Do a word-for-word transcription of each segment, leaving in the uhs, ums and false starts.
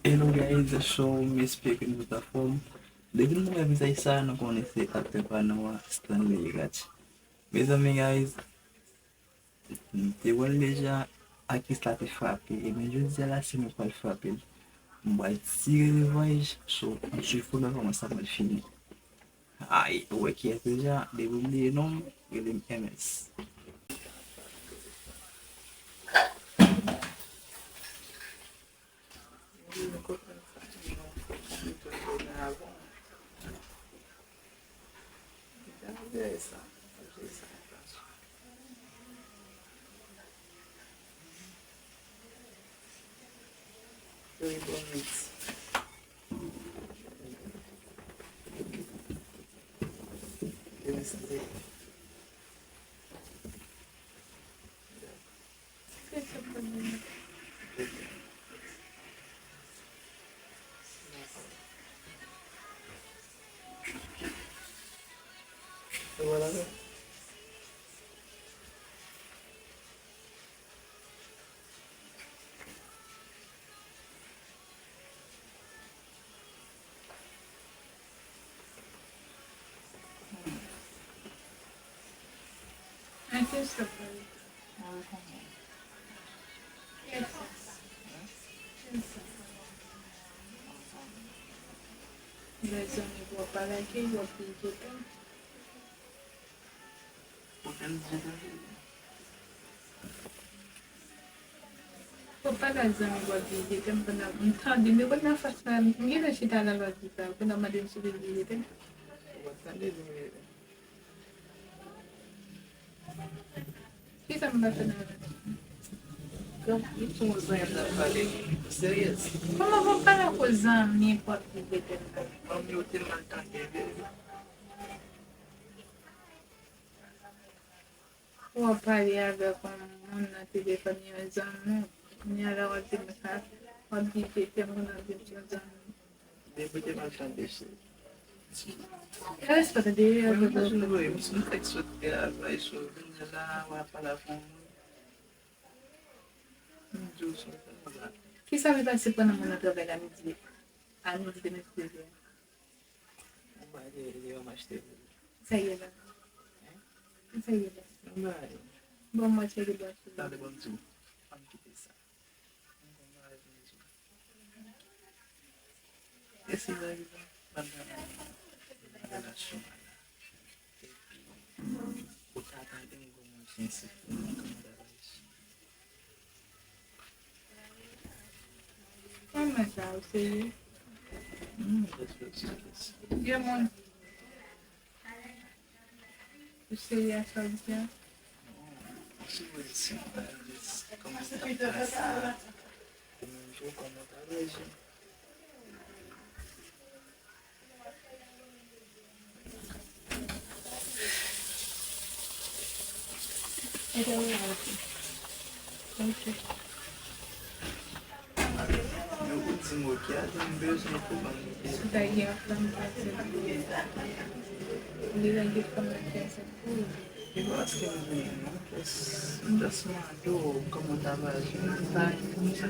Hello guys, so m espere ke nou tout anfòm. Depi nou wè vizaj sa, nou konnen se aktè pa nou an, Stanley Rach. Mezanmi guys, m te wè l deja, aktris la te frape, ebyen jodi a la se mwen k pral frape l. M pral tire revanj, so ann swiv pou nou wè kòman sa pral fini. Ay, ou wè kiyès deja, depi w bliye non m, rele m M S. Mezanmi, w ap pale ak li, w ap pile tout tan. Fò pa la zanmi w ap di je t'aime pandan m tande, men konn nan fas la, m gentan chita la lòt di sa, pandan w mande m si w vle di je t'aime. Ou pa tande li, men. Kisa m pa fè nan relasyon? Kòman, li sou yon zanmi m nan pale, seryèz. Kòman fò pa la ko zanmi w ap di je t'aime la? Manmi, ou te mal tande, vre. W ap pale avèk yon moun nan telefòn, yon zanmi w. Kounye a la w ap di m sa, w ap di je t'aime, kounye a w ap di m se yon zanmi w. Depi w te mal tande, cheri. Respè tande avèk w. Mwen menm, jan w wè m, si m fèk sot travay, so, kounye a la, w ap pale avèk yon moun. M di w sa, sa la. Kisa w pase pandan moun nan travay la midi? A midi de mèkredi. Mwen pa gen, gen yon match te vle. Sa ye la? Sa ye la? Mwen ba yo. Bon, match te vle. Talè, bon, m di w. Ann kite sa. Mwen konn bagay pou m di w. E si w rive pandan relasyon an la, epi ou ta tande m kòman jen se pou mwen, kòman bagay. Kòman sa, ou serye? Hmm, jès, jès, jès. Gen moun. Ou serye a sa w di a? Si w wè si w pa jès, kòman w t ap pase a? Ou menm tou, kòman w t ap aji? Si w ta gen yon fanm ki aksepte w, ou bezwen gen fanm nan ki aksepte w. E pa paske m gen, non, just, just mande w kòman w t ap aji, m pa renmen sa.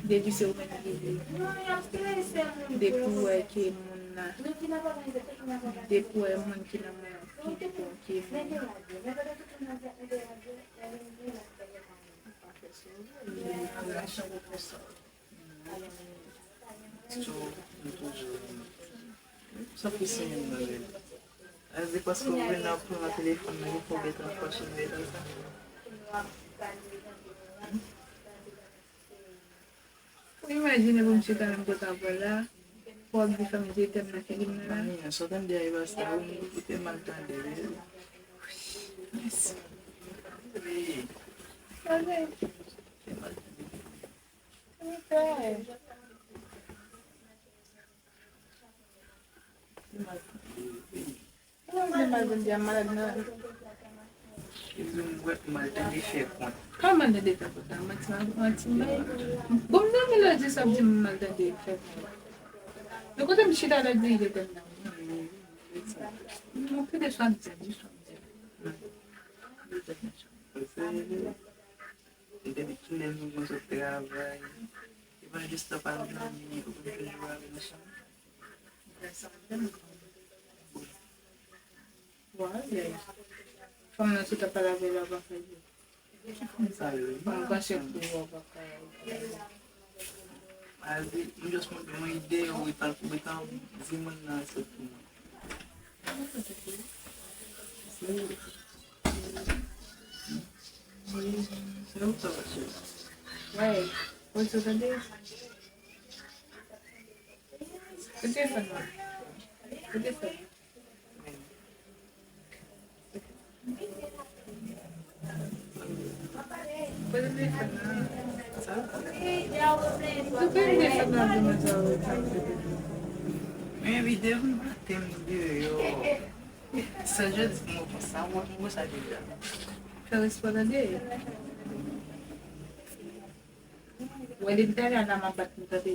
Depi se ou menm ki vle. Depi w wè ke moun nan, depi w wè moun ki nan men w ki bon, ki bon. Sa pou se menm nan men. A di paske w vin nan pran telefòn nan, pou gentan fòse m depi sa. Ou imajine pou m chita menm kote avè w la, pou w ap di fanm je t'aime nan figi m nan la. Mami, sa w tande a, e pa sa, ou, ou te mal tande, wi. Mèsi. Wi. Ou te mal tande. Mwen vle mal vin di a malad nan. Epi m wè m al tande fè kont. Kòman tande fè kont la? Manti, manti, manti, bay. Bon, m nan melodi sa ap di m mal tande fè kont. Nan kote m chita la di li te nan. Mwen pede sa m di, di sa m di. Depi kilè nou konn sot travay? E pa jis lè w pa nan zanmi ou konn fè jou avè nou sa. Wa, yè. Fanm nan sot ap pale avè l, w ap fè l. Ki fanm sa yo? Mwen panse pou w ap fè. Al di, m just montre yon ide, ou pa pou betan di moun nan se pou mwen. Se ou sa pase. Wè, ou sa tande? Kote fè nan? Kote fè? Men videyo m pa te m deyò. Sèl jodi pou mwen konsa, mwen mwen sa deja. Fè respè tande. Wè depi talè a la m ap bat pou tande.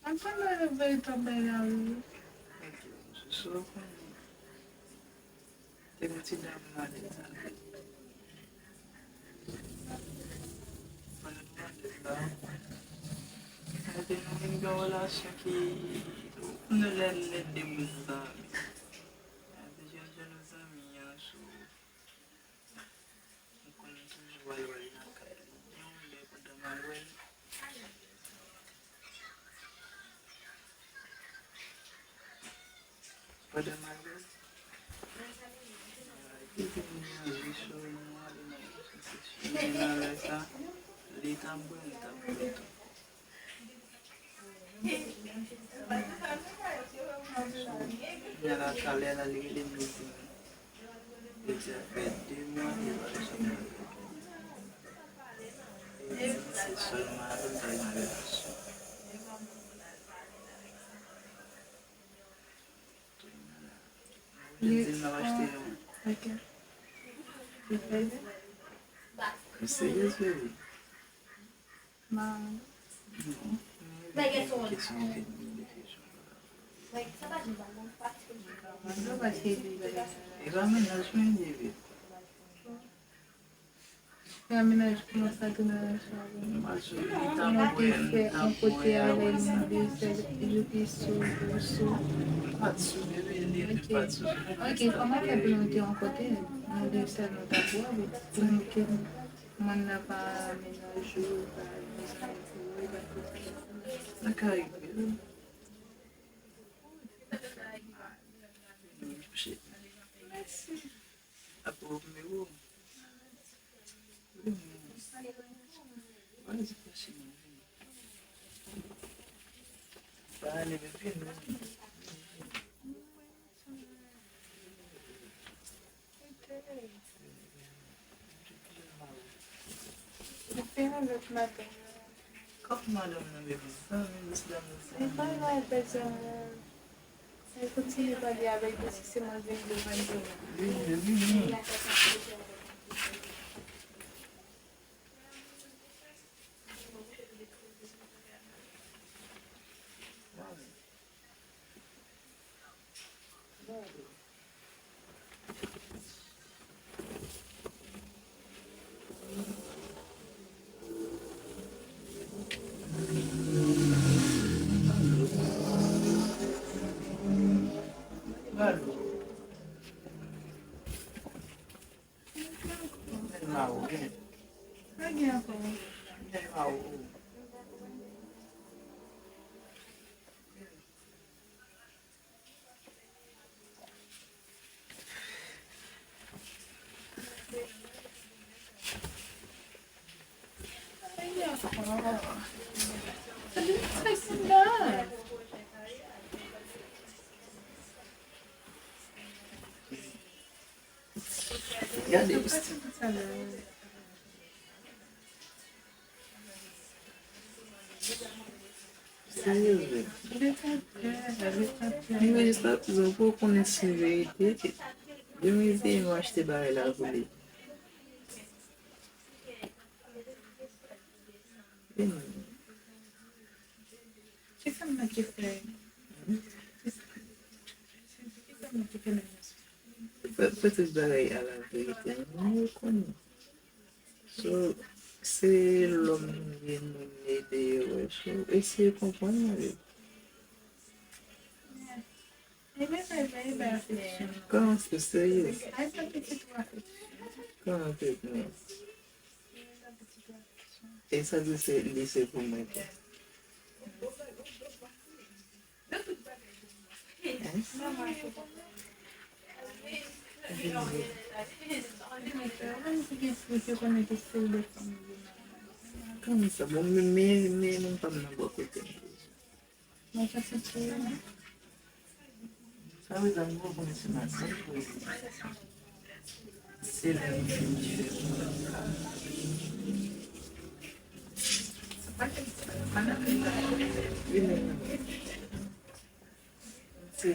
Ansanm nan yo vle tanbay la wi. Te gen ti dam malèz avè l. Pandan nou malèz la, nou te nou vin gen yon relasyon ki, nou lè lè de moun zanmi. Deja jan nou zanmi an sou, nou konn toujou al wè l nan kay li. Yon lè pandan m al wè l, Pandan m al wè l, li te vin manje sou mwen, li manje sou sesi. Men nan lè sa, li t ap bwè, m t ap bwè tou. Kounye a la, talè la, li rele m, li di m, li di, afè de mwa, li pa janm wè m. Li di, se sèlman avè m ta gen relasyon. Li di l n ap achte yon. Ok. Li serye, serye. Non. Kesyon, kesyon. E pa mennaj mwen li ye. Fè mennaj kòmanse tou nan relasyon avè m. Mwen te fè yon kote avè l, nou de sèl, jou ki sou, ou sou. Ok. Ok, kòman fè pou nou te yon kote, nou de sèl, nou t ap wè, pou nou ke moun nan pa mennaj ou, pa mezanmi pou ou, pa tout sa. Sa ka rive wi. Mèsi. Apo, men bon. Vini. Vini, vini. Pa ale, men vini. Depi yon lòt maten. Kòman madanm nan, men zanmi, zanmi, zanmi. Li pa la, bezwen. Mwen kontinye pale avèk li si se mwen vin devan l. Vini, vini. Gade, serye vre. Mwen jis pa bezwen pou w konnen si verite. Demen se nou achte bagay la pou li. Kisa m manke fè? Kisa m manke fè nan relasyon? Fè, fè tout bagay a la verite. Mwen konnen. So, se lòm nou ye, nou ye deyò, so, eseye konprann nou yo. Li bezwen veye bay afeksyon. Kòman se serye? Ay, sa pitit ou afeksyon. Kòman pitit mwen? E sa di se, li se pou mwen tou. Kòman sa? Bon, men, men, men moun pa m nan bò kote m. Mwen pa santi yo non. Sa vle di m konprann se madanm pou li. Se lè m fin fè. Vini. Se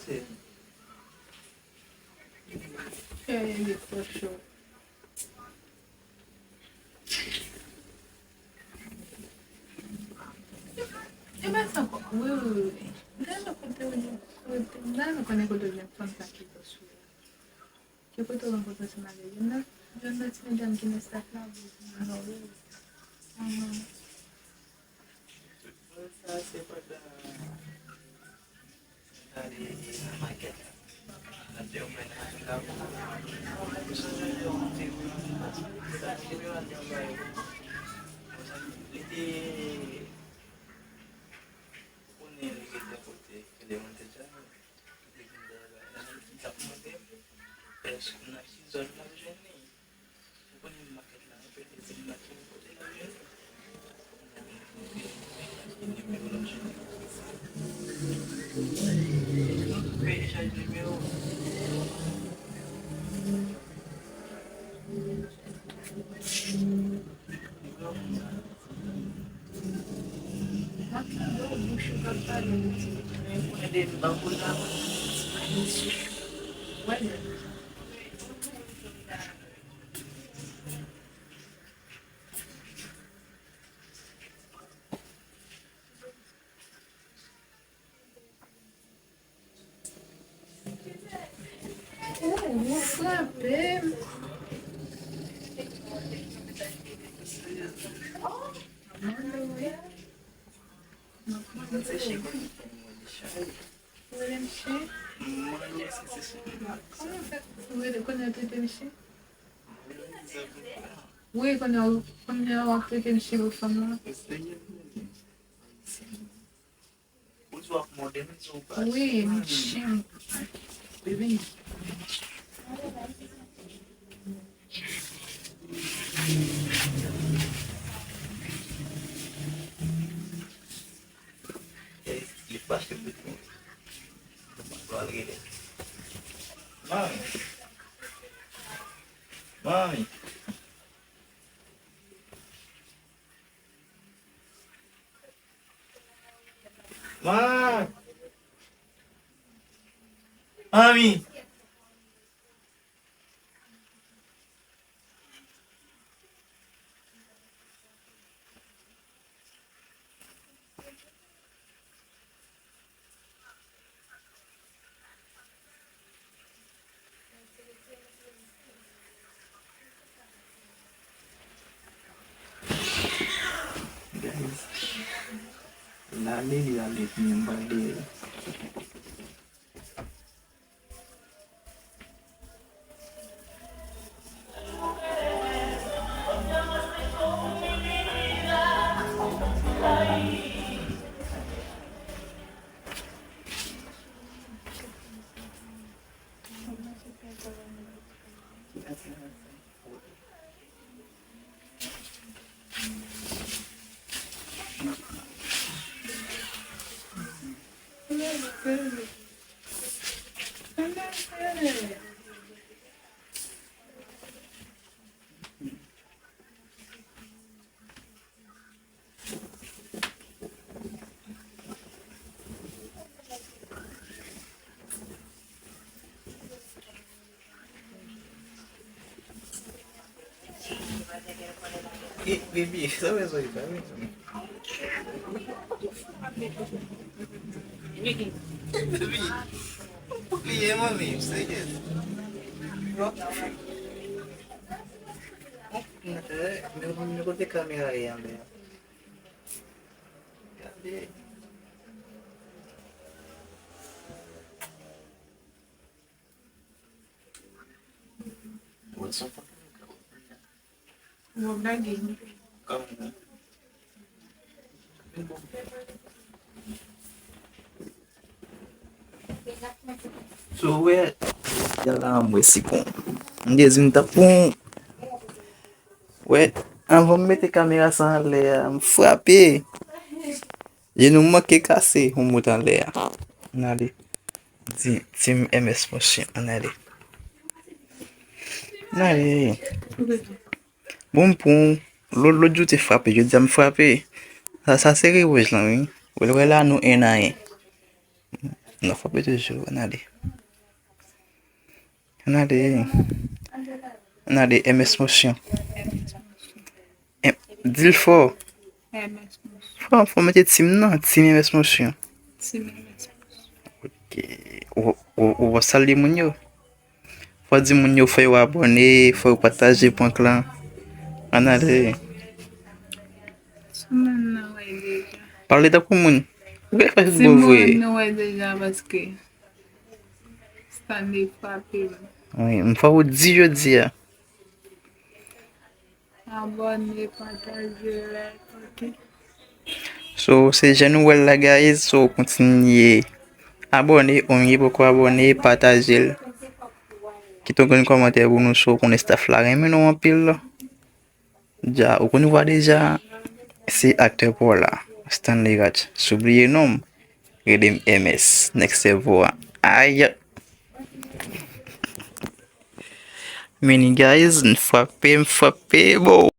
Serye. Fè li twò cho. E pa sa ankò. Wi, wi, wi, wi. Gade kote w gen, kote, gade konnen kote w gen fanm sa ki bòs ou la. Ki kote w rankontre ansanm avè l? Youn nan, youn nan ti medam ki nan staf la, wi, wi, wi. Sa se pandan m t ale nan makèt la. Nan te yon mwen nan makèt la pou m sot nan yon te wè sa ki te al nan bay. Li te konnen li rete kote ke demonte dja. Li te vin dèyè bagay la, li t ap mande m èske nan ki zòn l ap jwenn li. Ou konnen makèt la, anpil de ti makèt kote l ap jwenn li. Ki nimewo l ap jwenn li. Peye chaj nimewo. Ou, ou frape m. Ou rele m chen? Kòman fè ou rele, konnen w trete m chen? Wi, konnen w, konnen w ap trete m chen pou fanm nan. Ou di w ap mòde m, di w pa. Wi, m chen. Bebe. Li fache pou tou. Mwen pral rele. Manmi. Manmi. Manmi! Manmi! Guys, lale li ale, men m pral dèyè l. Eh, baby, sa wè sa, sa wè sa. Baby, ou pliye, manmi, serye. Eh, men, men kote kamera ye anlè a? Gade. Ou ap lage m. So, wè, yal la, m wè si bon. M te di m t ap pran. Wè, anvan m mete kamera sa anlè a, m frape. Jenou m manke kase, yon bout anlè a. Ann ale. Di, Team M S Motion, ann ale. Ann ale. Bon, m pran w. Lòt, lòt jou te frape, jodi a m frape. Sa, sa se rewòj lan, wi. Wè, wè la, nou en a en. N ap frape toujou, ann ale. Ann ale. Ann ale, M S Motion. Em, di l fò. Fò, fò mete Team nan, Team M S Motion. Ok. Ou, ou, ou va salye moun yo. Fò di moun yo, fò yo abòne, fò yo pataje prank lan. Ann ale. Pale tankou moun. Ou gen fè gwo vre. Moun nou wè deja paske Stanley frape m. Wi, m fò ou di jodi a. Abòne, pataje, like, ok. So, se jan nou wè l la, guys. So, kontinye abòne, ou menm ki poko abòne, pataje l. Kite yon grenn kòmantè pou nou, so, konnen staff la renmen nou anpil. Dja, ou konn vwa deja, se aktè pa w la, Stanley Ratch. Si w bliye non m, rele m M S, next level a. Ay! Many guys, m frape, m frape, bon.